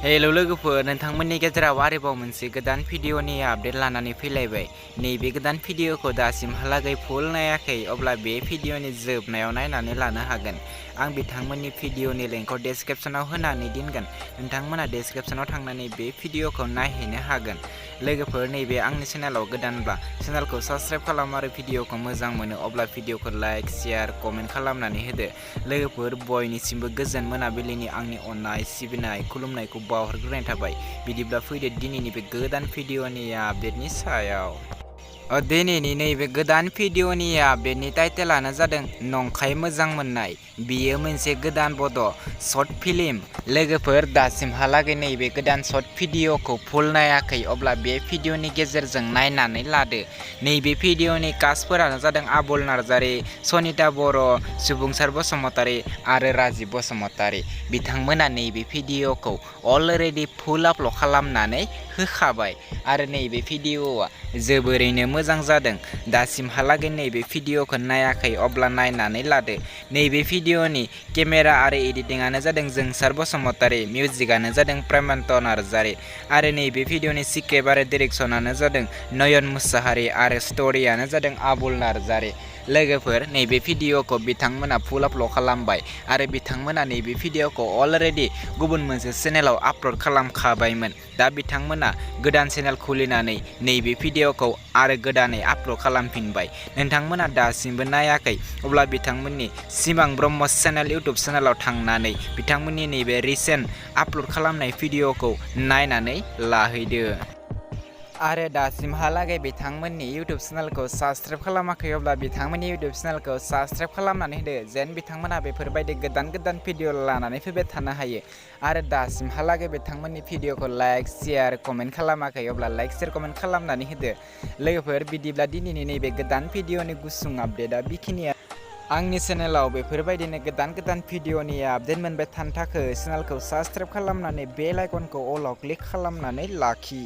Hello लोगोफोर नोंथांमोननि गेजेराव आरोबाव मोनसे गोदान भिडिअनि आपडेट लानानै फैलायबाय। नैबे गोदान भिडिअखौ दासिमहालागै फुल नायाखै अब्ला बे भिडिअनि जोबनायाव नायनानै लानो हागोन। आं बिथांमोननि भिडिअनि लिंकखौ डेस्क्रिप्शनाव होनानै दोनगोन। नोंथांमोना डेस्क्रिप्शनाव थांनानै बे भिडिअखौ नायहैनो हागोन। लोगोफोर नैबे आंनि चेनेलाव गोदानब्ला चेनेलखौ साबस्क्राइब खालाम आरो भिडिअखौ मोजां मोनो अब्ला भिडिअखौ लाइक शेयार कमेन्ट खालामनानै होदो। लोगोफोर बयनिसिमबो गोजोन मोनाबिलिनि आंनि अननाय सिबिनाय खुलुमनायखौ बावहरग्रोनाय थाबाय। बिदिब्ला फैदो दिनैनि बे गोदान भिडिअनि आपडेटनि सायाव। दिनैनि नैबे गोदान भिडिअनि आपडेटनि टाइटेलानो जादों नंखाय मोजां मोननाय। बियो मोनसे गोदान बड' शर्ट फिल्म। लोगोफोर दासिमहालागै नैबे गोदान शर्ट भिडिअखौ फुल नायाखै अब्ला बे भिडिअनि गेजेरजों नायनानै लादो। नैबे भिडिअनि कास्टफोरानो जादों आबुल नार्जारि, सनिता बर', सुबुंसार बसुमतारि आरो राजिब बसुमतारि। बिथांमोना नैबे भिडिअखौ अलरेडि फुल आपल'ड खालामनानै होखाबाय आरो नैबे भिडिअआ जोबोरैनो मोजां जादों। दासिमहालागै नैबे भिडिअखौ नायाखै अब्ला नायनानै लादो। नैबे भिडिअनि केमेरा आरो एडिटिंआनो जादों जोंसार बसुमतारि, मिउजिकआनो जादों प्रेमान्त नार्जारि आरो नैबे भिडिअनि स्क्रिप्ट आरो डिरेक्शनानो जादों नयन मुसाहारि आरो स्ट'रियानो जादों आबुल नार्जारि। लोगोफोर नैबे भिडिअखौ बिथांमोना फुल आपल'ड खालामबाय आरो बिथांमोना नैबे भिडिअखौ अलरेडि गुबुन मोनसे चेनेलाव आपल'ड खालामखाबायमोन। दा बिथांमोना गोदान चेनेल खुलिनानै नैबे भिडिअखौ आरो गोदानै आपल'ड खालामफिनबाय। नोंथांमोना दासिमबो नायाखै अब्ला बिथांमोननि सिमां ब्रह्म चेनेल इउटुब चेनेलाव थांनानै बिथांमोननि नैबे रिसेन्ट आपल'ड खालामनाय भिडिअखौ नायनानै लाहैदो। आरो दासिमहालागै बिथांमोननि इउटुब चेनेलखौ साबस्क्राइब खालामाखै अब्ला बिथांमोननि इउटुब चेनेलखौ साबस्क्राइब खालामनानै होदो जेन बिथांमोना बेफोरबायदि गोदान भिडिअ लानानै फैबाय थानो हायो। आरो दासिमहालागै बिथांमोननि भिडिअखौ लाइक शेयार कमेन्ट खालामाखै अब्ला लाइक शेयार कमेन्ट खालामनानै होदो। लोगोफोर बिदिब्ला दिनैनि नैबे गोदान भिडिअनि गुसुं आपडेटआ बेखिनिया। आंनि चेनेलाव बेफोरबायदिनो गोदान भिडिअनि आपडेट मोनबाय थानो थाखाय चेनेलखौ साबस्क्राइब खालामनानै बेल आइकनखौ अलाव क्लिक खालामनानै लाखि।